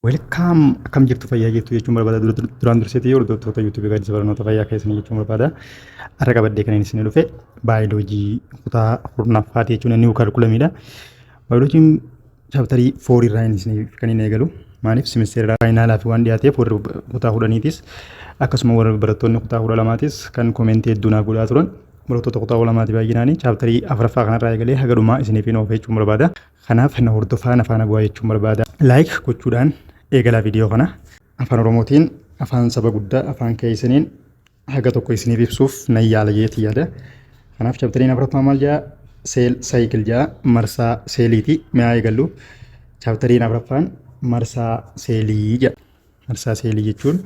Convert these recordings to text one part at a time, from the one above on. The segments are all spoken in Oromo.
Welcome, akkam jirtu, fayyaa jirtu jechuun barbaada. Duraan durseetii hordoftoota YouTubeii Gaaddisa Barnoota Fayyaa keessanii jechuun barbaada. Har'a qabadhee kan inni isin dhufe baayoloojii kutaa 10ffaati jechuun inni curriculumiidha. Baayoloojiin chapterii four irraa inni isin kan inni eegalu. Maaliif semesteera finalaa fi waan dhiyaateef warri kutaa 10tiis akkasuma warri barattoonni kutaa 12tiis kan commentii hedduu naaf godhaa turan, barattoota kutaa 12ti baay'inaanii, chapterii afuraffaa kanarraa eegalee haga dhumaa isiniif hin oofe jechuun barbaada. Kanaaf na hordofaa, na faana bu'aa jechuun barbaada. Like gochuudhaan eegalaa viidiyoo kana. Afaan Oromootiin, afaan saba guddaa, afaan keessaniin haga tokko isiniif ibsuuf nan yaala jeetii yaada. Kanaaf chapteriin afuraffaa maal jedha? Cell cycle jedha, marsaa seeliiti. Mi'aa eegallu. Chapteriin afuraffaan marsaa seelii jedha. Marsaa seelii jechuun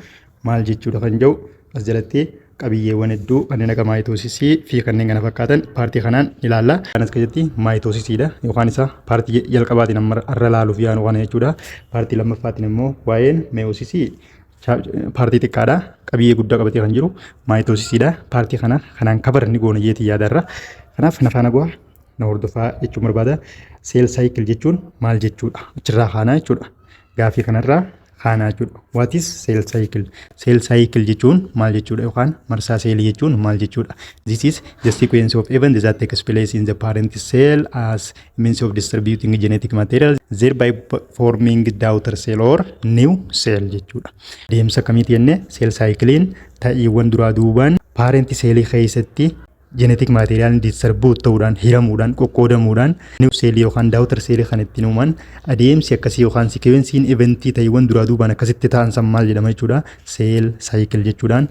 maal jechuudha kan jedhu as jalatti qabiyyeewwan hedduu kanneen akka mitosisii fi kanneen kana fakkaatan partii kanaan ilaalla. Kanas keessatti mitosisiidha yookaan isa partii jalqabaatiin amma har'a ilaaluuf yaanu kana jechuudha. Partii lammaffaatiin immoo waa'een meiosisii partii xiqqaadha. Qabiyyee guddaa qabatee kan jiru mitosisiidha. Partii kana kanaan cover ni goona jeetii yaadarra. Kanaaf na faana bu'aa, na hordofaa jechuun barbaada. Cell cycle jechuun maal jechuudha? Achirraa kaanaa jechuudha. Gaaffii kanarraa kaanaa jechuudha. What is cell cycle? Cell cycle jechuun maal jechuudha yookaan marsaa seelii jechuun maal jechuudha? This is the sequence of events that takes place in the parent cell as means of distributing genetic material, thereby forming daughter cell or new cell jechuudha. Deemsa akkamiiti jennee, cell cyclein ta'iiwwan duraa duubaan parent seelii keessatti genetic materialiin distribute ta'uudhaan, hiramuudhaan, qoqqoodamuudhaan new seelii yookaan daughter seelii kan ittiin uuman adeemsi akkasii yookaan sequenceiin eventii ta'iiwwan duraa duubaan akkasitti ta'an san maal jedhama jechuudha? Cell cycle jechuudhaan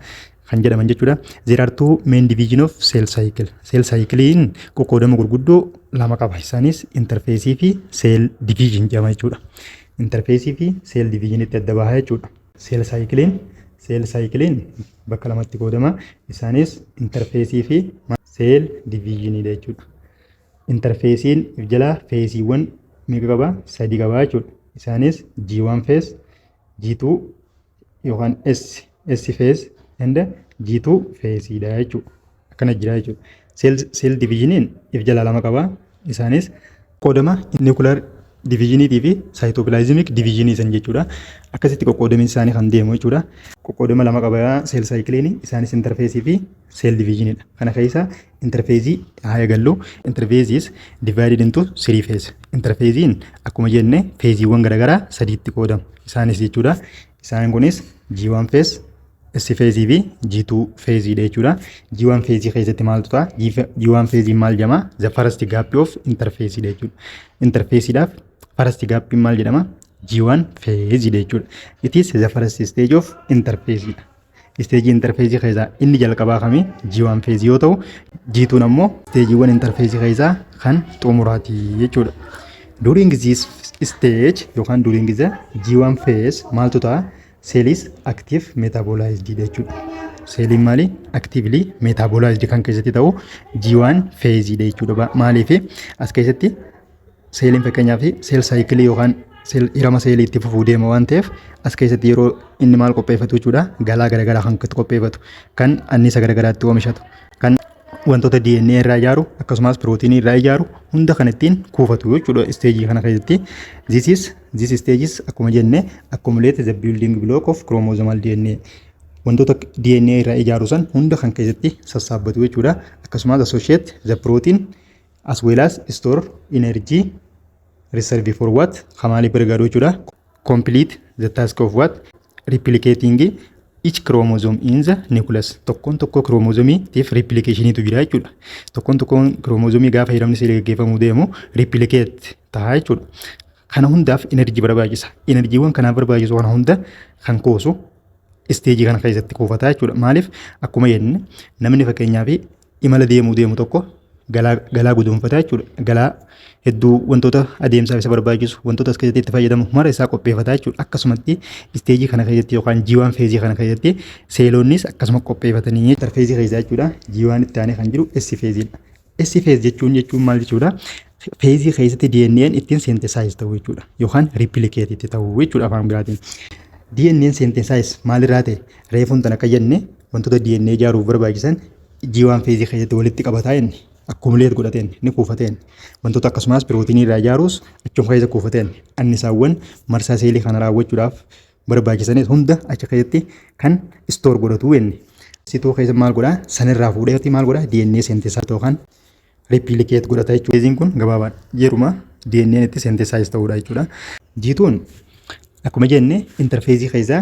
kan jedhaman jechuudha. There are two main division of cell cycle. Cell cyclein qoqqoodama gurguddoo lama qaba. Isaanis interphaseii fi cell division jedhama jechuudha. Interphaseii fi cell divisionitti adda baha jechuudha. Cell cycleiin bakka lamatti qoodama. Isaanis interphaseii fi cell divisioniidha jechuudha. Interphaseiin jalaa phaseiiwwan meeqa qaba? Sadi qaba jechuudha. Isaanis G1 phase, G2 yookaan S phase and G2 phaseiidha jechuudha. Akkana jira jechuudha. Cell divisioniin if jalaa lama qaba. Isaanis qoodama nuclear divisioniitii fi cytoplasmic divisionii san jechuudha. Akkasitti qoqqoodamiin isaanii kan deemu jechuudha. Qoqqoodama lama qaba cell cycleiin, isaanis interphaseii fi cell divisioniidha. Kana keessa interphaseii haa eegallu. Interphase divided into three phase. Interphaseiin akkuma jenne phaseiiwwan garaagaraa sadiitti qoodama. Isaanis jechuudha. Isaan kunis G1 phase, S phaseii fi G2 phaseiidha jechuudha. G1 phaseii keessatti maaltu ta'a? G1 phaseiin maal jedhama? The first gap of interphaseiidha jechuudha. Interphaseiidhaaf first gap maal jedhama? G1 phaseiidha jechuudha. It is the first stage of interphaseiidha. Stageii interphaseii keessaa inni jalqabaa kamii? G1 phaseii yoo ta'u, G2 ammoo stageiiwwan interphaseii keessaa kan xumuraati jechuudha. During this stage yookaan during the G1 phase maaltu ta'a? Cell is active metabolized jechuudha. Seeliin maali? Actively metabolized kan keessatti ta'u G1 phase jechuudha. Maaliif as keessatti seeliin fakkeenyaaf cell cycleii yookaan hirama seelii itti fufuu deema waan ta'eef, as keessatti yeroo inni maal qopheeffatu jechuudha? Galaa garaagaraa kan itti qopheeffatu, kan anniisa garaagaraatti oomishatu, kan wantoota DNA irraa ijaaru, akkasumas pirootiinii irraa ijaaru hunda kan ittiin kuufatu jechuudha stageii kana keessatti. This stages akkuma jenne accumulate the building block of chromosomal DNA. Wantoota DNA irraa ijaaru san hunda kan keessatti sassaabbatu jechuudha. Akkasumas associate the protein as well as store energy reserve for what? Maaliif gargaaru jechuudha? Complete the task of what? Replicating each chromosome in the nucleus. Tokkoon tokkoo chromosomeiitiif replicationiitu jira jechuudha. Tokkoon tokkoon chromosomeii gaafa hiramni seelii gaggeeffamuu deemu replicate ta'a jechuudha. Kana hundaaf energy barbaachisa. Energyiiwwan kanaaf barbaachisu kana hunda kan kuusu stageii kana keessatti kuufataa jechuudha. Maaliif akkuma jenne namni fakkeenyaaf imala deemuu deemu tokko galaa guduunfataa jechuudha. Galaa hedduu, wantoota adeemsaaf isa barbaachisu, wantoota as keessatti itti fayyadamu mara isaa qopheeffataa jechuudha. Akkasumatti stageii kana keessatti yookaan G1 phaseii kana keessatti seelonnis akkasuma qopheeffatanii interphaseii keessaa jechuudha. G1 itti aanee kan jiru S phaseiidha. S phase jechuun maal jechuudha? Phaseii keessatti DNA'n ittiin synthesize ta'u jechuudha. Yookaan replicate itti ta'u jechuudha afaan biraatiin. DNA'n synthesize maalirraa ta'e? Reefuun tan akka jenne wantoota DNA ijaaruuf barbaachisan G1 phaseii keessatti walitti qabataa jenne. Accumulate godhateen, ni kuufateen. Wantoota akkasumas pirootinii irraa ijaaruus achuma keessa kuufateen, annisaawwan marsaa seelii kana raawwachuudhaaf barbaachisanis hunda achi keessatti kan store godhatu inni. S2 keessa maal godhaa? Sanirraa fuudheeti maal godhaa? DNA synthesize yookaan replicate godhata jechuudha. Phaseiin kun gabaabaadha. Yeruma DNA itti synthesize ta'uudha jechuudha. G2n akkuma jenne interphaseii keessaa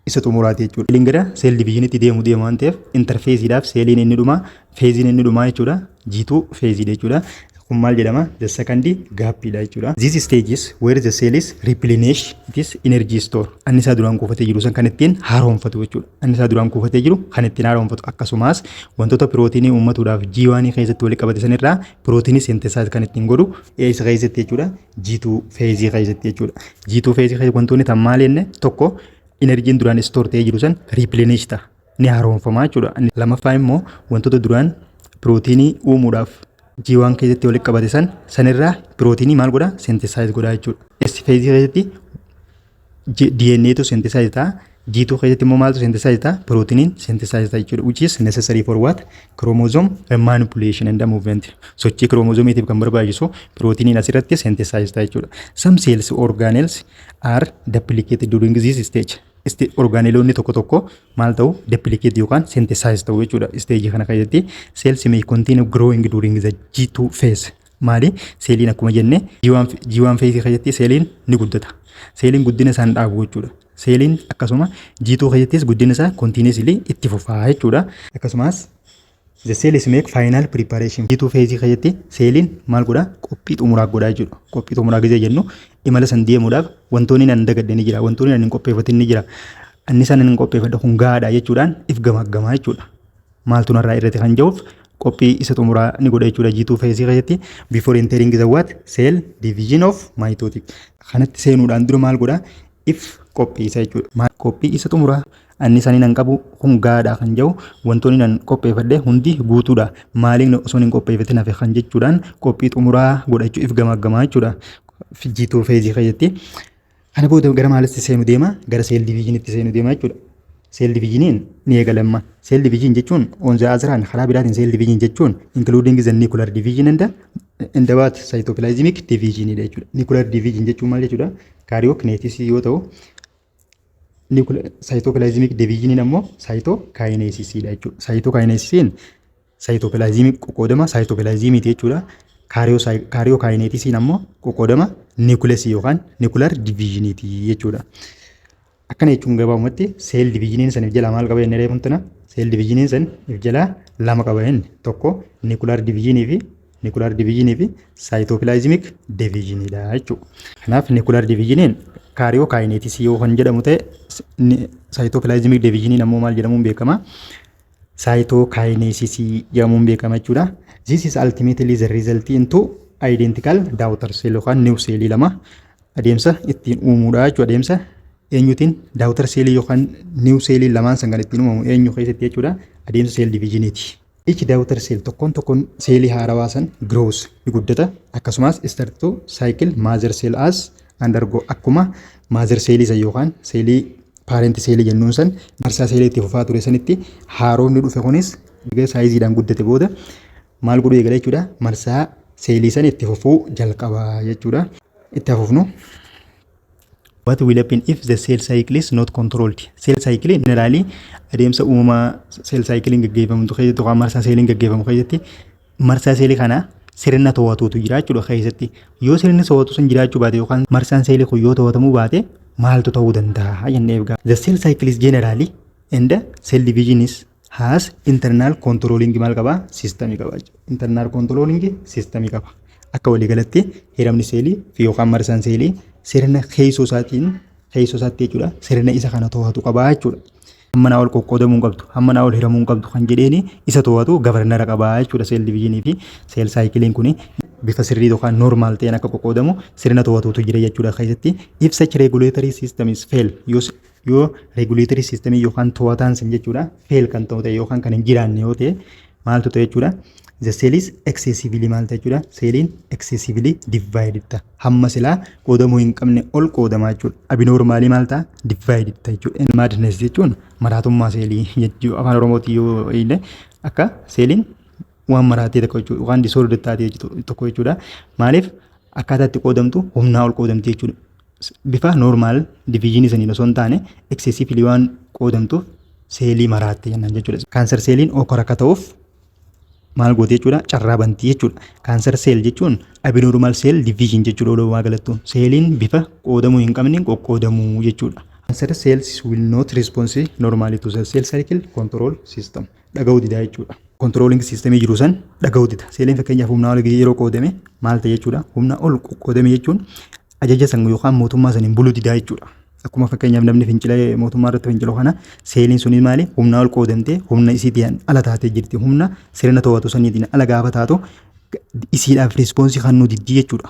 isa xumuraati jechuudha. Seeliin gara cell divisionitti deemu deema waan ta'eef, interphaseiidhaaf seeliin inni dhumaa, phaseiin inni dhumaa jechuudha. G2 phaseiidha jechuudha. Kun maal jedhama? The second gapiidha jechuudha. This stage is where the cell is replenish its energy store. Annisaa duraan kuufatee jiru san kan ittiin haaromfatu jechuudha. Annisaa duraan kuufatee jiru kan ittiin haaromfatu, akkasumas wantoota pirootinii uummatuudhaaf G1 keessatti walitti qabate sanirraa pirootinii synthesize kan ittiin godhu eessa keessatti jechuudha? G2 phaseii keessatti jechuudha. G2 phaseii keessatti wantoonni tan maal jenne? Tokko, energyiin duraan store ta'ee jiru san replenish ta'a. Ni haaromfama jechuudha. Lammaffaa immoo wantoota duraan pirootinii uumuudhaaf G1 keessatti walitti qabate san sanirraa pirootinii maal godha? Synthesize godha jechuudha. S phaseii keessatti DNA tu synthesize ta'a. G2 keessatti immoo maaltu synthesize ta'a? Proteiniin synthesize ta'a jechuudha. Which is necessary for what? Chromosome manipulation and movement. Sochii chromosomeiitiif kan barbaachisu proteiniin asirratti synthesize ta'a jechuudha. Some cells organelles are duplicated during this stage. Organelleoonni tokko tokko maal ta'u? Duplicate yookaan synthesize ta'u jechuudha. Stage kana keessatti cells may continue growing during the G2 phase. Maali? Seeliin akkuma jenne G1 phase keessatti seeliin ni guddata. Seeliin guddina isaan dhaabu jechuudha. Seeliin akkasuma G2 keessattis guddina isaa continuously itti fufaa jechuudha. Akkasumas the cell is make final preparation. G2 phase keessatti seeliin maal godha? Qophii xumuraa godhaa jechuudha. Qophii xumuraa gisee jennu imala san deemuudhaaf wantoonni nan dagadhe ni jira. Wantoonni nan hin qopheeffatin ni jira. Annisaan nan hin qopheeffadhe kun gahaadha jechuudhaan if gamaggamaa jechuudha. Maaltu narraa irratti kan jiruuf qophii isa xumuraa ni godha jechuudha G2 phase keessatti, before entering the what? Cell division of mitotic. Kanatti seenuudhaan dura maal godha? If qophiisa jechuudha. Qophii isa xumuraa, annisaan nan qabu kun gahaadha kan jedhu, wantoonni nan qopheeffadhe hundi guutuudha. Maaliin osoo hin qopheeffatin hafe kan jechuudhaan qophii xumuraa godha jechuudha, if gamaggamaa jechuudha. G2 phase keessatti. Kana booda gara maalitti seenu deema? Gara cell divisionitti seenu deema jechuudha. Cell divisioniin ni eegalama. Cell division jechuun, on the other hand, karaa biraatiin cell division jechuun including the nuclear division and the what? Cytoplasmic division dha jechuudha. Nuclear division jechuun maal jechuudha? Karyokinesis yoo ta'u, cytoplasmic divisioniin ammoo cytokinesis dha jechuudha. Cytokinesisiin cytoplasmic qoqqoodama cytoplasmiiti jechuudha. Karyokinesisiin ammoo qoqqoodama nucleusii yookaan nuclear divisioniiti jechuudha. Akkana jechuun gabaabumatti cell divisioniin san if jalaa maal qaba jennee reefuun tana? Cell divisioniin san if jalaa lama qaba jenne: tokko nuclear divisionii fi cytoplasmic divisioniidha jechuudha. Kanaaf nuclear divisioniin karyokinesisii yoo kan jedhamu ta'e, cytoplasmic divisioniin ammoo maal jedhamuun beekama? Cytokinesisii jedhamuun beekama jechuudha. This is ultimately the result into identical daughter cell yookaan new cell lama adeemsa ittiin uumuudha jechuudha. Adeemsa eenyutiin daughter cell yookaan new cell lamaan san kan ittiin uumamu eenyu keessatti jechuudha? Adeemsa cell divisioniiti. Each daughter cell, tokkoon tokkoon seelii haarawaa san, grows, ni guddata, akkasumas start to cycle mother cell as undergo, akkuma mother cell san yookaan seelii parent seelii jennuun san marsaa seelii itti fufaa ture sanitti, haaromni dhufe kunis sizeiidhaan guddate booda maal godhuu eegala jechuudha? Marsaa seelii san itti fufuu jalqaba jechuudha. Itti fufnu. What will happen if the cell cycle is not controlled? Cell cycle generally adeemsa uumamaa cell cycle gaggeeffamu keessatti yookaan marsaa seeliin gaggeeffamu keessatti marsaa seelii kana sirna to'atuutu jira jechuudha keessatti. Yoo sirni to'atu sun jiraachuu baate yookaan marsaan seelii kun yoo to'atamuu baate maaltu ta'uu danda'a jennee egaa. The cell cycle is generally and the cell division is has internal controlling maal qaba? System qaba. Internal controlling system qaba. Akka waliigalatti hiramni seelii fi yookaan marsaan seelii sirna keessoo isaatiin, keessoo isaatti jechuudha, sirna isa kana to'atu qaba jechuudha. Hamma naa ol qoqqoodamuu hin qabdu, hamma naa ol hiramuu hin qabdu kan jedheeni isa to'atu governora qaba jechuudha. Cell divisionii fi cell cycleiin kuni bifa sirrii yookaan normal ta'een akka qoqqoodamu sirna to'atuutu jira jechuudha keessatti. If such regulatory system is fail, yoo regulatory system yookaan to'ataan sun jechuudha fail kan ta'u ta'e yookaan kan hin jiraanne yoo ta'e maaltu ta'e jechuudha? The cell is excessively maal ta'e jechuudha? Seeliin excessively divided ta'a. Hamma silaa qoodamuu hin qabne ol qoodamaa jechuudha. Abnormally maal ta'a? Divided ta'a jechuudha. Madness jechuun maraatummaa seelii jechuu afaan Oromootiin yoo illee akka seeliin Waan maraatee tokko jechuudha. Waan disorder taatee tokko jechuudha. Maaliif? Akkaataa itti qoodamtu humnaa ol qoodamti jechuudha. Bifa normal divisionii saniin osoo hin taane excessively waan qoodamtuuf seelii maraatte jennaan jechuudha. Cancer celliin occur akka ta'uuf maal goote jechuudha? Carraa bantii jechuudha. Cancer cell jechuun abnormal cell division jechuudha walumaa galattuun. Seeliin bifa qoodamuu hin qabne qoqqoodamuu jechuudha. Cancer cells will not respond normally to the cell cycle control system. Dhaga'uu didaa jechuudha. Controlling systemii jiru san dhaga'uu dida. Seeliin fakkeenyaaf humnaa ol yeroo qoodame maal ta'e jechuudha? Humna ol qoqqoodame jechuun ajaja san yookaan mootummaa saniin buluu didaa jechuudha. Akkuma fakkeenyaaf namni fincilee mootummaa irratti fincilu kana, seeliin sunis maali? Humna ol qoodamtee humna isiitiin ala taatee jirti. Humna sirna to'atu saniitiin ala gaafa taatu isiidhaaf response kan nu diddii jechuudha.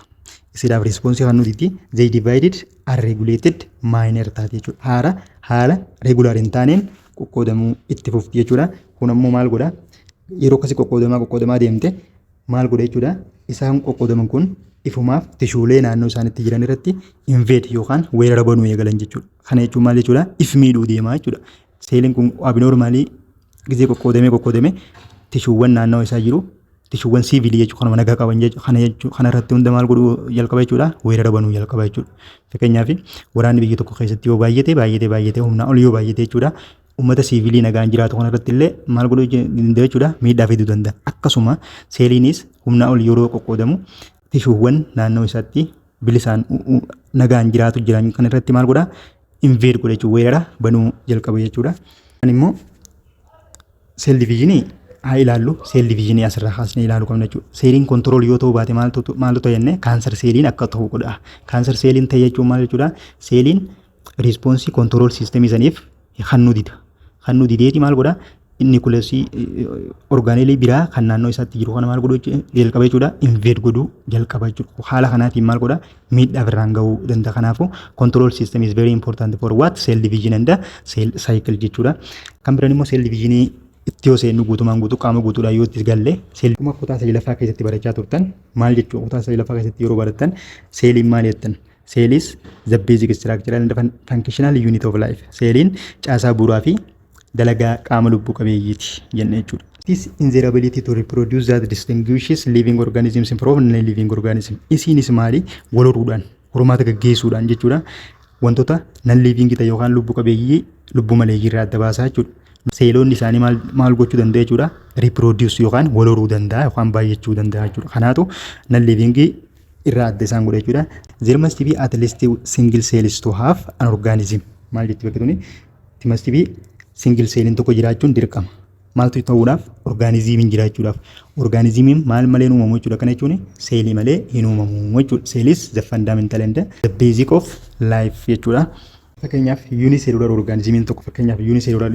Isiidhaaf response kan nu diddii, they divided unregulated manner taate jechuudha. Haala regular hin taaneen qoqqoodamuu itti fufti jechuudha. Kun ammoo maal godhaa? Yeroo akkasii qoqqoodamaa qoqqoodamaa deemte maal godha jechuudha? Isaan qoqqoodaman kun ifumaaf tishuulee naannoo isaanitti jiran irratti invade yookaan weerara banuu eegalan jechuudha. Kana jechuun maal jechuudha? If miidhuu deemaa jechuudha. Seeliin kun abnormalii gizee qoqqoodamee qoqqoodamee tishuuwwan naannoo isaa jiru, tishuuwwan siivilii jechuudha, kanuma nagaa qaban jechuudha. Kana jechuudha, kana irratti hunda maal godhuu jalqaba jechuudha? Weerara banuu jalqaba jechuudha. Fakkeenyaaf, waraanni biyya tokko keessatti yoo baay'ate baay'ate baay'ate, humnaa ol yoo baay'ate jechuudha, uummata siivilii nagaan jiraatu kana irratti illee maal godhuu danda'a jechuudha? Miidhaa fiduu danda'a. Akkasuma seeliinis humnaa ol yeroo qoqqoodamu tishuuwwan naannoo isaatti bilisaan nagaan jiraatu jiran kan irratti maal godhaa? Invade godha jechuudha, weerara banuu jalqaba jechuudha. Immoo cell divisionii haa ilaallu. Cell divisionii asirraa kaasnee ilaaluu qabna jechuudha. Seeliin control yoo ta'uu baate maaltu ta'e jennee, cancer celliin akka ta'u godha. Cancer celliin ta'e jechuun maal jechuudha? Seeliin response control systemii saniif kan nu dida. Kan nu dideeti maal godha? Inni kuleesii organelle biraa kan naannoo isaatti jiru kana maal godhuu jalqaba jechuudha? Invade godhuu jalqaba jechuudha. Haala kanaatiin maal godha? Miidhaa irraan gahuu danda'a. Kanaafuu control system is very important for what? Cell division and cell cycle jechuudha. Kan biraan immoo cell divisionii itti yoo seennu, guutumaan guutuu qaama guutuudhaan yoo itti galle, seelii akkuma kutaa saglaffaa keessatti barachaa turtan maal jechuudha? Kutaa saglaffaa keessatti yeroo barattan seeliin maal jettan? Cell is the basic structural and functional unit of life. Seeliin caasaa bu'uuraa fi dalagaa qaama lubbuu qabeeyyiiti jenne jechuudha. It is in their ability to reproduce that distinguishes living organisms from non-living organism. Isiinis maali? Wal horuudhaan, hormaata gaggeessuudhaan jechuudha. Wantoota non-living ta'e yookaan lubbuu qabeeyyii lubbuu maleeyyii irraa adda baasaa jechuudha. Seeloonni isaanii maal maal gochuu danda'a jechuudha? Reproduce yookaan wal horuu danda'a yookaan baay'achuu danda'a jechuudha. Kanaatu non-living irraa adda isaan godha jechuudha. There must be at least single cells to have an organism. Maal jetti bakki tuni? It must be single celliin tokko jiraachuun dirqama. Maaltu ta'uudhaaf? Organismiin jiraachuudhaaf. Organismiin maal malee hin uumamu jechuudha? Kana jechuun seelii malee hin uumamu jechuudha. Cell is the fundamental and the basic of life jechuudha. Fakkeenyaaf, unicellular organismiin tokko, fakkeenyaaf unicellular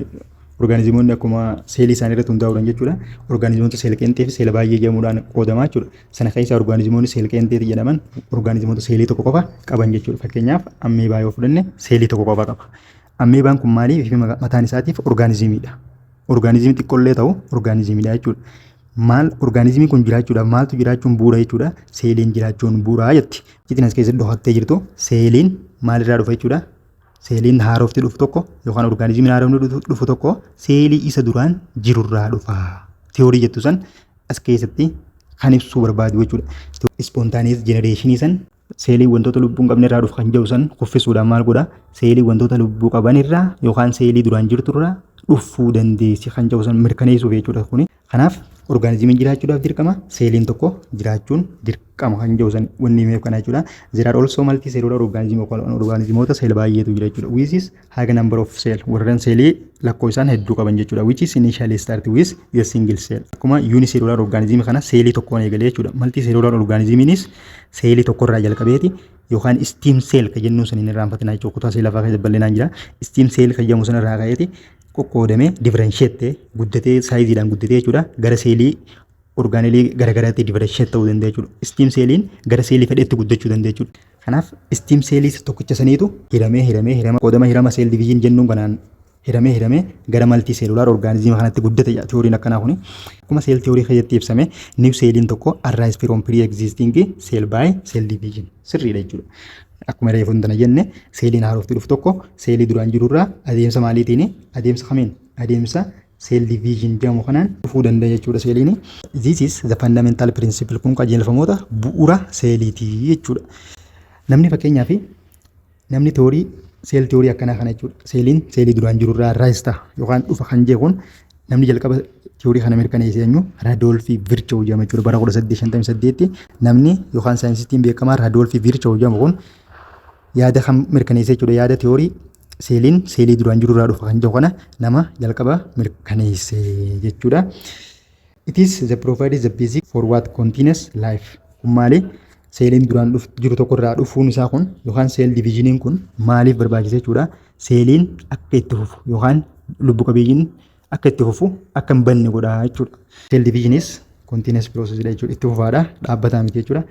organismoonni akkuma seelii isaanii irratti hundaa'uudhaan jechuudha. Organismoota seel qeenxee fi seela baay'ee jedhamuudhaan qoodamaa jechuudha. Sana keessaa organismoonni seel qeenxeeti jedhaman organismoota seelii tokko qofa qaban jechuudha. Fakkeenyaaf, ameebaa yoo fudhanne seelii tokko qofa qaba. Ameebaan kun maaliif mataan isaatiif organismiidha. Organismii xiqqoollee ta'u organismiidha jechuudha. Maal, organismii kun jiraachuudhaaf maaltu jiraachuun bu'uura jechuudha? Seeliin jiraachuun bu'uura jetti. Iccitiin as keessatti dhokattee jirtu seeliin maalirraa dhufa jechuudha? Seeliin haarofti dhufu tokko yookaan organismiin haarofni dhufu tokko seelii isa duraan jirurraa dhufa. Theory jettu san as keessatti kan ibsuu barbaadu jechuudha. Spontaneous generationii san, seelii wantoota lubbuu hin qabne irraa dhufu kan jedhu san kuffisuudhaan maal godha? Seelii wantoota lubbuu qaban irraa yookaan seelii duraan jirtu irraa dhufuu dandeessi kan jedhu san mirkaneessuuf jechuudha kuni. Kanaaf organismiin jiraachuudhaaf dirqama seeliin tokko jiraachuun dirqama kan jedhu san wanni himeef kana jechuudha. There are also multicellular organism, organismoota seel baay'eetu jira jechuudha. Which is high number of cell, warreen seelii lakkoofsaan hedduu qaban jechuudha. Which is initially start with a single cell. Akkuma unicellular organism kana seelii tokkoon eegalee jechuudha. Multicellular organismiinis seelii tokkorraa jalqabeeti yookaan stem cell kan jennuun san hin irraanfatinaa jechuudha. Kutaa seelafaa keessa bal'inaan jira. Stem cell kan jedhamu sanarraa ka'eeti qoqqoodamee differentiate guddatee, sizeiidhaan guddatee jechuudha, gara seelii organelle garagaraatti differentiate ta'uu danda'a jechuudha. Stem celliin gara seelii fedhetti guddachuu danda'a jechuudha. Kanaaf stem cellii tokkicha saniitu hiramee hiramee hirama qoodama hirama cell division jennuun kanaan hiramee hiramee gara multicellular organism kanatti guddate jedha theoryn akkanaa kuni. Akkuma cell theory keessatti ibsame, new celliin tokko arise from pre existing cell by cell division sirriidha jechuudha. Akkuma reefu tana jenne, seeliin haarofti dhufu tokko seelii duraan jirurraa adeemsa maaliitiin, adeemsa kamiin, adeemsa Cell division jedhamu kanaan dhufuu danda'a jechuudha seeliin. This is the fundamental principle, kun qajeelfamoota bu'uura seeliiti jechuudha. Namni fakkeenyaaf namni theory cell theory akkanaa kana jechuudha. Seeliin seelii duraan jiru irraa arise ta'a yookaan dhufa kan jedhu kun namni jalqaba theory kana mirkaneesse eenyu? Rudolf Virchow jedhama jechuudha. Bara 1858 namni yookaan scientistiin beekamaa Rudolf Virchow jedhamu kun yaada kan mirkaneesse jechuudha. Yaada theory seeliin seelii duraan jiru irraa dhufa kan jedhu kana nama jalqaba mirkaneesse jechuudha. It is the provided the basic for what? Continuous life. Kun maali? Seeliin duraan jiru tokko irraa dhufuun isaa kun yookaan cell divisioniin kun maaliif barbaachisa jechuudha? Seeliin akka itti fufu yookaan lubbu qabeeyyiin akka itti fufu, akka hin banne godha jechuudha. Cell division is continuous process dha jechuudha. Itti fufaadha, dhaabbataa miti jechuudha.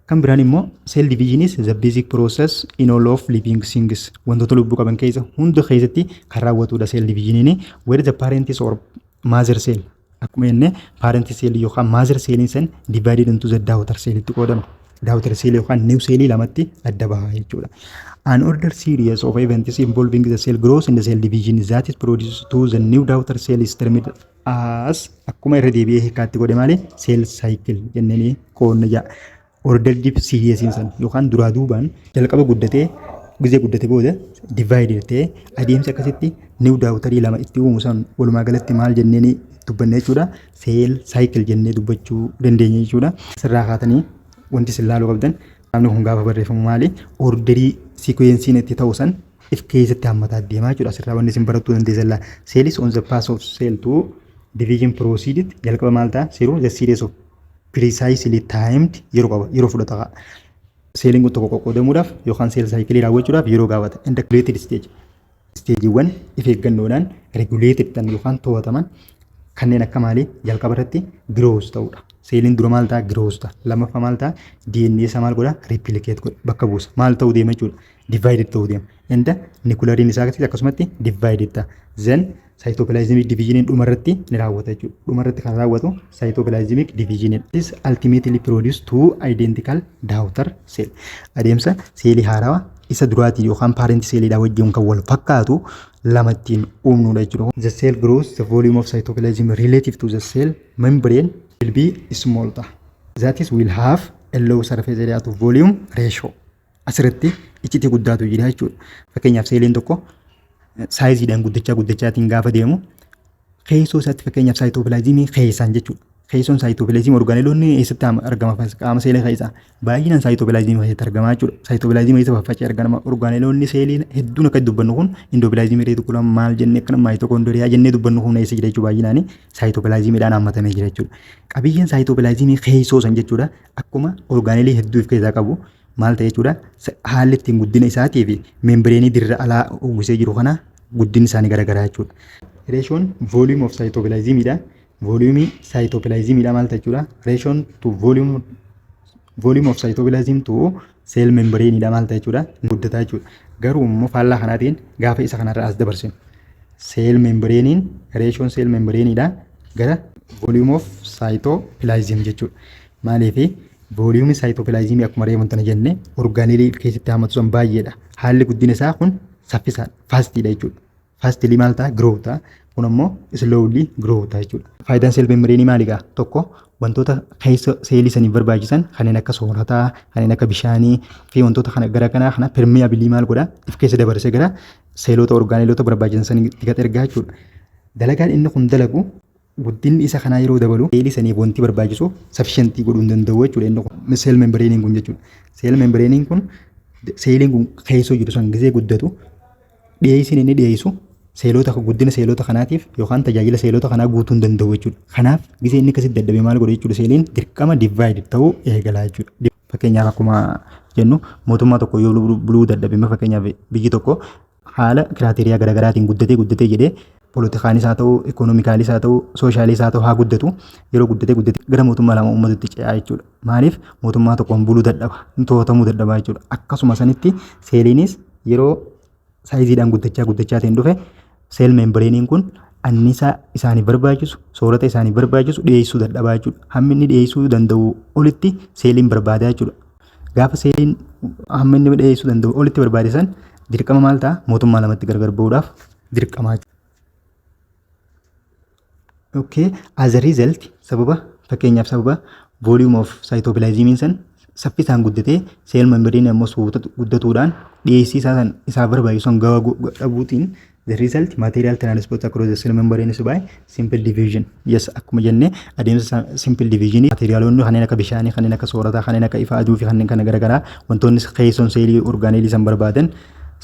Kan biraan immoo cell division is the basic process in all of living things. Wantoota lubbuu qaban keessa hunda keessatti kan raawwatudha cell divisioniin, where the parents or mother cell, akkuma jenne parent cell yookaan mother cell san divided into the daughter cell itti qoodama. Daughter cell yookaan new cell lamatti adda baha jechuudha. An order series of events involving the cell growth and the cell division that is produced to the new daughter cell is termed as, akkuma irra deebi'ee hiikkaatti godhe maali, cell cycle jennee qoodna jedha. Ordered series san yookaan duraa duubaan jalqaba guddatee, gizee guddate booda divide ta'ee adeemsa akkasitti new daughterii lama itti uumu san walumaa galatti maal jennee dubbanne jechuudha? Cell cycle jennee dubbachuu dandeenya jechuudha. Sirraa kaatanii wanti isin laaluu qabdan, namni kun gaafa barreeffamu maali, orderii sequenceiin itti ta'u san if keessatti hammataa deemaa jechuudha. Asirraa wanni isin barattuu dandeessan laa. Cells on the path of cell to division proceeded, jalqaba maal ta'a? Through the series of precisely timed, yeroo qaba, yeroo fudhata. Seeliin kun tokko qoqqoodamuudhaaf yookaan cell cycleii raawwachuudhaaf yeroo gaafata. And regulated stage. Stageiiwwan if eeggannoodhaan regulated ta'an yookaan to'ataman kanneen akka maalii? Jalqaba irratti growth ta'uudha. Seeliin dura maal ta'a? Growth ta'a. Lammaffaa maal ta'a? DNA isaa maal godha? Replicate godha. Bakka buusa. Maal ta'uu deema jechuudha? Divided ta'uu deema. And nucleariin isaa akkasumatti divided ta'a. Then cytoplasmic divisioniin dhumarratti ni raawwata jechuudha. Dhumarratti kan raawwatu cytoplasmic divisioniin. This ultimately produce two identical daughter cell. Adeemsa seelii haarawaa isa duraatiin yookaan parent seeliidhaa wajjin kan wal fakkaatu lama ittiin uumnudha jechuudha. The cell grows, the volume of cytoplasm relative to the cell membrane will be small ta'a. That is will have a low surface area to volume ratio. Asirratti iccitii guddaatu jira jechuudha. Fakkeenyaaf seeliin tokko sizeiidhaan guddachaa guddachaatiin gaafa deemu keessoo isaatti, fakkeenyaaf cytoplasmii keessaan jechuudha. Keessoon cytoplasmii organelleoonni eessatti argama? Qaama seelii keessaa baay'inaan cytoplasmii keessatti argama jechuudha. Cytoplasmii keessa faffaca'ee argama. Organelleoonni seelii hedduun akka dubbannu kun endoplasmic reticulum maal jennee akkana mitochondria jennee dubbannu kun eessa jira jechuudha? Baay'inaan cytoplasmiidhaan hammatamee jira jechuudha. Qabiyyeen cytoplasmii keessoo san jechuudha, akkuma organelleii hedduu of keessaa qabu maal ta'e jechuudha? Haalli ittiin guddina isaatii fi membraneii dirra alaa uwwisee jiru kana guddinni isaanii garaagaraa jechuudha. Ratioon volume of cytoplasmiidha. Volumeii cytoplasmiidha maal ta'e jechuudha? Ratioon to volume of cytoplasm to cell membraneidha maal ta'e jechuudha? Guddataa jechuudha. Garuu immoo faallaa kanaatiin gaafa isa kanarra as dabarsinu cell membraneiin, ratioon cell membraneiidha gara volume of cytoplasm jechuudha. Maaliifi volumeii cytoplasmii akkuma reefu tana jenne organelleii keessatti hammatu sun baay'eedha. Haalli guddina isaa kun saffisaadha. Fastiidha jechuudha. Fastly maal ta'a? Grow ta'a. Kun ammoo slowly grow ta'a jechuudha. Faayidaan cell membraneii maali gaa? Tokko, wantoota keessa seelii saniif barbaachisan kanneen akka soorataa, kanneen akka bishaanii fi wantoota kana gara kanaa kana permeably maal godha? If keessa dabarsee gara seelota organelleota barbaachisan sanitti gad ergaa jechuudha. Dalagaan inni kun dalagu guddinni isa kanaa yeroo dabalu seelii saniif wanti barbaachisu sufficientii godhuu hin danda'u jechuudha inni kun cell membraneiin kun jechuudha. Cell membraneiin kun seeliin kun keessoo jiru san gisee guddatu dhiyeessiin inni dhiyeessu seelota guddina seelota kanaatiif yookaan tajaajila seelota kanaa guutuu hin danda'u jechuudha. Kanaaf gisee inni akkasitti dadhabee maal godha jechuudha? Seeliin dirqama divide ta'uu eegalaa jechuudha. Fakkeenyaaf akkuma jennu mootummaa tokko yoo buluu dadhabe, fakkeenyaaf biyyi tokko haala criteria garaagaraatiin guddatee guddatee jedhee politikaanis haa ta'u, economicalis haa ta'u, socialis haa ta'u, haa guddatu, yeroo guddatee guddatee gara mootummaa lama uummatutti ce'aa jechuudha. Maaliif? Mootummaa tokkoon buluu dadhaba, to'atamuu dadhaba jechuudha. Akkasuma sanitti seeliinis yeroo sizeiidhaan guddachaa guddachaa ta'een dhufe cell membraneiin kun annisaa isaaniif barbaachisu, soorata isaaniif barbaachisu dhiyeessuu dadhabaa jechuudha. Hammi inni dhiyeessuu danda'u olitti seeliin barbaadaa jechuudha. Gaafa seeliin hamma inni dhiyeessuu danda'u olitti barbaade san dirqama maal ta'a? Mootummaa lamatti gargar ba'uudhaaf dirqamaa jechuudha. Okay, as a result, sababa fakkeenyaaf sababa volume of cytoplasmiin san saffisaan guddatee, cell membrane ammoo suuta guddatuudhaan dhiyeessii isaa san isaaf barbaachisu san gahaa dhabuutiin, the result, material transport across the cell membrane is by simple diffusion. Yes, akkuma jenne adeemsa simple diffusion materiaalonni kanneen akka bishaanii, kanneen akka soorataa, kanneen akka ifa aduu fi kanneen kana garaagaraa, wantoonni keessoon seelii orgaaneelii san barbaadan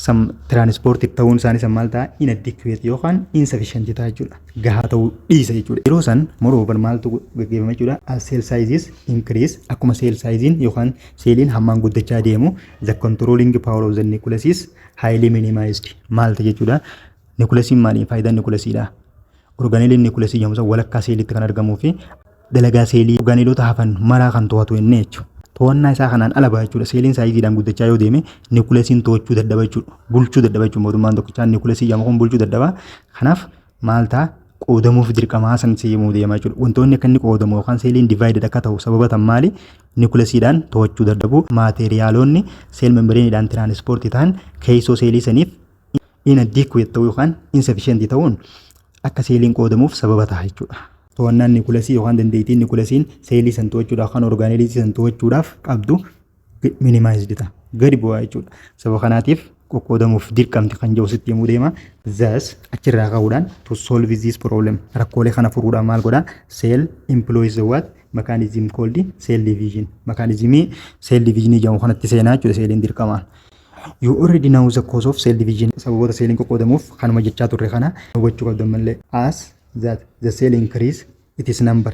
sam transport ta'uun isaanii san maal ta'a? Inadequate yookaan insufficient ta'a jechuudha. Gahaa ta'uu dhiisa jechuudha. Yeroo san moreover maaltu gaggeeffama jechuudha? As cell sizes increase, akkuma cell sizein yookaan seeliin hammaan guddachaa deemu, the controlling power of the nucleus is highly minimized. Maal ta'a jechuudha? Nucleusiin maali? Faayidaan nucleusiidha. Orgaaneeliin nucleusii jedhamu walakkaa seelitti kan argamuu fi dalagaa seelii orgaaneelota hafan maraa kan to'atu jennee jechuudha. To'annaa isaa kanaan ala ba'a jechuudha. Seeliin sizeiidhaan guddachaa yoo deeme nucleusiin to'achuu dadhaba jechuudha. Bulchuu dadhaba jechuudha. Mootummaan tokkichaan nucleusii jedhamu kun bulchuu dadhaba. Kanaaf maal ta'a? Qoodamuuf dirqamaa san seemuu deema jechuudha. Wantoonni akka inni qoodamu yookaan seeliin divided akka ta'u sababa tan maali? Nucleusiidhaan to'achuu dadhabu. Maateeriyaalonni cell membraneiidhaan transportii ta'an keessoo seelii saniif inadequate ta'uu yookaan insufficient ta'uun akka seeliin qoodamuuf sababa ta'a jechuudha. To'annaan nucleusii yookaan dandeettiin nucleusiin seelii san to'achuudhaaf kan orgaaneelii san to'achuudhaaf qabdu minimized ta'a. Gadi bu'aa jechuudha. Sababa kanaatiif qoqqoodamuuf dirqamti kan jiru sitti himuu deema. Thus, achirraa ka'uudhaan, to solve this problem, rakkoolee kana furuudhaan maal godhaa? Cell employs the what mechanism called cell division. Mechanismii cell division jedhamu kanatti seenaa jechuudha seeliin dirqamaan. You already know the cause of cell division. Sababoota seeliin qoqqoodamuuf kanuma jechaa turre kana hubachuu qabdan malee. As that the cell increase its number.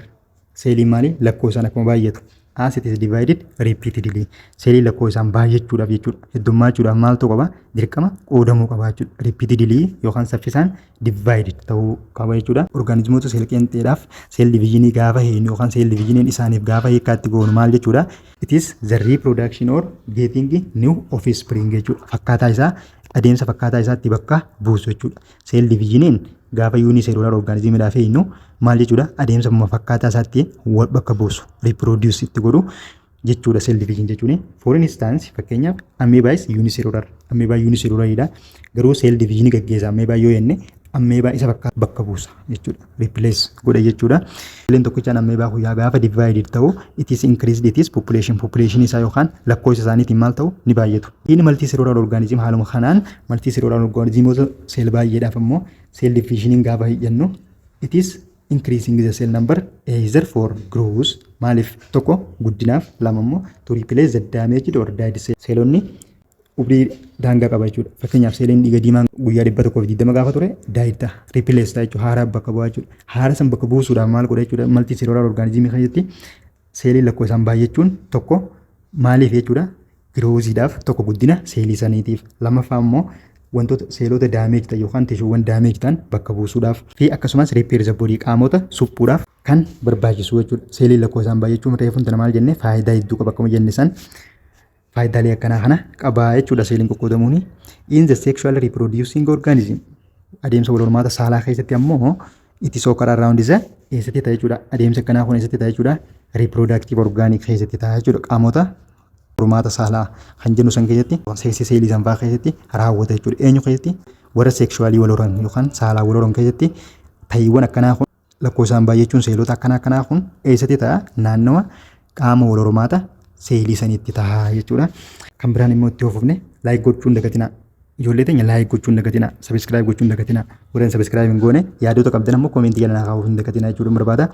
Seeliin maali? Lakkoofsaan akkuma baay'atu. As it is divided repeatedly. Seelii lakkoofsaan baay'achuudhaaf jechuudha. Heddummachuudhaaf maaltu qaba? Dirqama qoodamuu qaba jechuudha. Repeatedly yookaan saffisaan divided ta'uu qaba jechuudha. Orgaanizimoota seel qeenxeedhaaf cell divisionii gaafa hiinu yookaan cell divisioniin isaaniif gaafa hiikkaatti goonu maal jechuudha? It is the reproduction or getting new offspring jechuudha. Fakkaataa isaa, adeemsa fakkaataa isaatti bakka buusu jechuudha. Cell divisioniin gaafa unicellular organismiidhaaf hiinu maal jechuudha? Adeemsa fakkaataa isaatti bakka buusu, reproduce itti godhu jechuudha cell division jechuun. For instance, fakkeenyaaf, amoeba is unicellular. Amoeba unicellularidha. Garuu cell division gaggeessa amoeba yoo jenne, amoeba isa bakka buusa jechuudha. Replace godhe jechuudha. Seeliin tokkichaan amoeba guyyaa gaafa divided ta'u, it is increased its population. Population isaa yookaan lakkoofsa isaaniitiin maal ta'u? Ni baay'atu. Inni multicellular organism, haaluma kanaan multicellular organismoota seel baay'eedhaaf immoo cell divisioniin gaafa jennu, it is increasing the cell number either for growth, maaliif? Tokko guddinaaf, lama immoo to replace the damaged or died cell. Seelonni umrii daangaa qaba jechuudha. Fakkeenyaaf, seeliin dhiiga diimaan guyyaa 120 gaafa ture died ta'a. Replace ta'a jechuudha. Haaraa bakka bu'aa jechuudha. Haara san bakka buusuudhaaf maal godha jechuudha? Multicellular organismii keessatti seeliin lakkoofsaan baay'achuun tokko maaliif jechuudha? Growthiidhaaf, tokko guddina seelii saniitiif. Lammaffaa immoo wantoota seelota damage ta'an yookaan tishuuwwan damage ta'an bakka buusuudhaaf fi akkasumas repair the body, qaamota suphuudhaaf kan barbaachisu jechuudha. Seeliin lakkoofsaan baay'achuun reefuun tana maal jenne? Faayidaa hedduu qaba akkuma jenne san faayidaalee akkanaa kana qabaa jechuudha seeliin qoqqoodamuuni. In the sexual reproducing organism, adeemsa wal hormaata saalaa keessatti ammoo, it is occur around the eessatti ta'a jechuudha? Adeemsa akkanaa kun eessatti ta'a jechuudha? Reproductive organ keessatti ta'a jechuudha. Qaamota hormaata saalaa kan jennu san keessatti, sex seelii sanfaa keessatti raawwata jechuudha. Eenyu keessatti? Warra sexualii wal horan yookaan saalaa wal horan keessatti ta'iiwwan akkanaa kun, lakkoofsaan baay'achuun seelota akkanaa akkanaa kun eessatti ta'a? Naannawa qaama wal hormaata seelii sanitti ta'a jechuudha. Kan biraan immoo itti fufne, like gochuun dagatinaa. Ijoollee teenya, like gochuun dagatinaa. Subscribe gochuun dagatinaa. Warreen subscribe hin goone, yaadota qabdan ammoo commentii jala naa kaa'uuf hin dagatinaa jechuudha barbaada.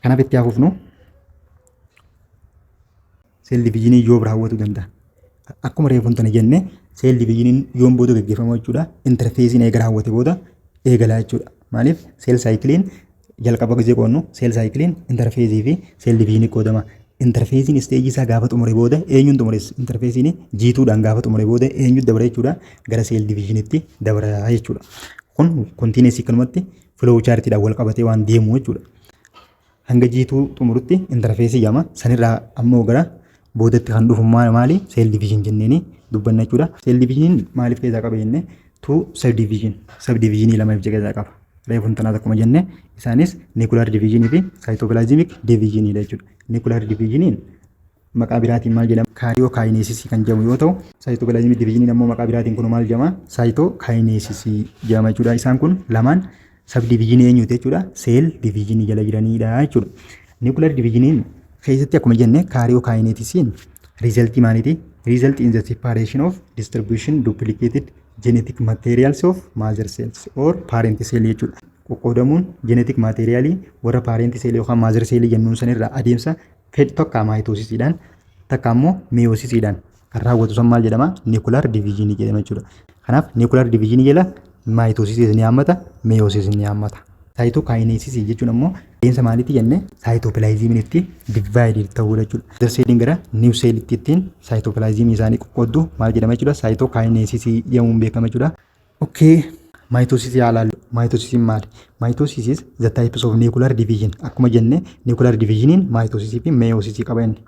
Kanaaf itti fufnu, cell divisionii yoom raawwatuu danda'a? Akkuma reefuun tana jenne, cell divisioniin yoom booda gaggeeffama jechuudha? Interphaseiin eega raawwate booda eegalaa jechuudha. Maaliif? Cell cycleiin jalqaba gisee qoonnu, cell cycleiin interphaseii fi cell divisionii qoodama. Interphaseiin stageii isaa gaafa xumure booda, eenyuun xumures? Interphaseiin G2dhaan gaafa xumure booda eenyutu dabara jechuudha? Gara cell divisioniitti dabara jechuudha. Kun continuousii kanumatti flow chartiidhaan wal qabatee waan deemu jechuudha. Hanga G2 xumurutti interphaseii jedhama. Sanirraa ammoo gara boodatti kan dhufu maali? Cell division jenneeni dubbanna jechuudha. Cell divisioniin maaliif keessaa qaba jennee? Two subdivision. Subdivisionii lama keessaa qaba. Reefuun tanaas akkuma jenne, isaanis nuclear divisionii fi cytoplasmic divisioniidha jechuudha. Nuclear divisioniin maqaa biraatiin maal jedhama? Karyokinesisii kan jedhamu yoo ta'u, cytoplasmic divisioniin ammoo maqaa biraatiin kun maal jedhama? Cytokinesisii jedhama jechuudha. Isaan kun lamaan Subdivisionii eenyuti jechuudha? Cell divisionii jala jiranidha jechuudha. Nuclear divisioniin keessatti akkuma jenne karyokinesisiin resultii maaliiti? Result in the separation of distribution duplicated genetic materials of mother cells or parent cell jechuudha. Qoqqoodamuun genetic materialii warra parent cell yookaan mother cell jennuun sanirraa adeemsa fedhi tokko mitosisiidhaan, takka immoo meiosisiidhaan kan raawwatu san maal jedhama? Nuclear divisionii jedhama jechuudha. Kanaaf nuclear divisionii jala mitosisiis ni hammata, meiosis ni hammata. Cytokinesisii jechuun ammoo adeemsa maaliiti jenne? Cytoplasmiin itti divide ta'uu jechuudha. Mother celliin gara new cellitti ittiin cytoplasmii isaanii qoqqooddu maal jedhama jechuudha? Cytokinesisii jedhamuun beekama jechuudha. Okay. Mitosisii haa ilaallu. Mitosisiin maali? Mitosis is the types of nuclear division. Akkuma jenne nuclear divisioniin mitosisii fi meiosisii qaba inni.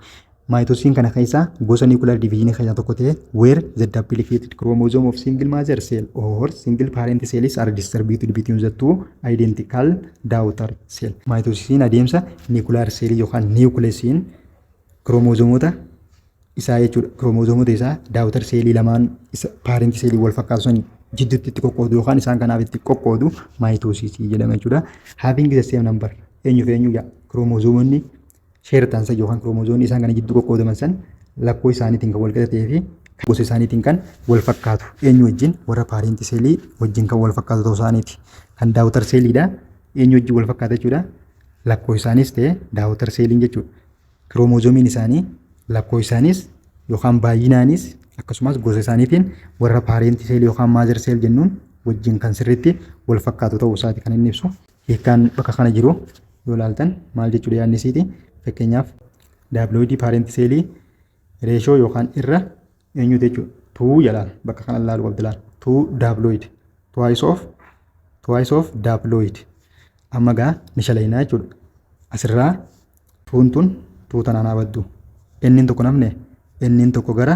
Mitosisiin kana keessaa gosa nuclear division keessaa tokko ta'e, where the duplicated chromosome of single mother cell or single parent cells are distributed between the two identical daughter cell. Mitosisiin adeemsa nuclear cell yookaan nucleusiin kiroomozoomota isaa jechuudha. Kiroomozoomota isaa daughter cellii lamaan isa parent cellii wal fakkaatu sanii jidduutti itti qoqqoodu yookaan isaan kanaaf itti qoqqoodu mitosisii jedhama jechuudha. Having the same number, eenyu fi eenyu? Kiroomozoomonni share ta'an san yookaan kiroomozoomonni isaan kana jidduu qoqqoodaman san lakkoo isaaniitiin kan wal qixa ta'ee fi gosa isaaniitiin kan wal fakkaatu eenyu wajjin? Warra parent cellii wajjin kan wal fakkaatu ta'uu isaaniiti. Kan daughter celliidha. Eenyu wajjin wal fakkaata jechuudha? Lakkoo isaanis ta'e daughter celliin jechuudha. Kiroomoozoomiin isaanii lakkoo isaanis yookaan baay'inaanis akkasumas gosa isaaniitiin warra parent cellii yookaan mother cell jennuun wajjin kan sirriitti wal fakkaatu ta'uu isaati kan inni ibsu. Hiikkaan bakka kana jiru yoo ilaaltan maal jechuudha yaadni isiiti? Fakkeenyaaf, diploidii parent cellii ratio yookaan irra eenyutu jechuudha? Two jalaan bakka kana ilaaluu qabdi laal. Two diploid, twice of diploid. Amma gaa ni shalaynaa jechuudha. Asirraa twon tun two tanaan haa baddu. Inniin tokko namne inniin tokko gara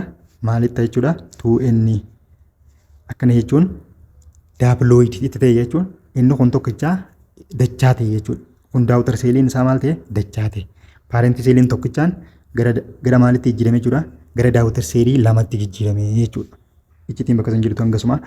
maalitti jechuudha? Two inni. Akkana jechuun diploid itti ta'e jechuun inni kun tokkichaa dachaa ta'e jechuudha. Kun daughter celliin isaa maal ta'e? Dachaa ta'e. Parent celliin tokkichaan gara maalitti jijjiirame jechuudha? Gara daughter cellii lamatti jijjiirame jechuudha. Iccitiin bakka san jirtu hangasuma.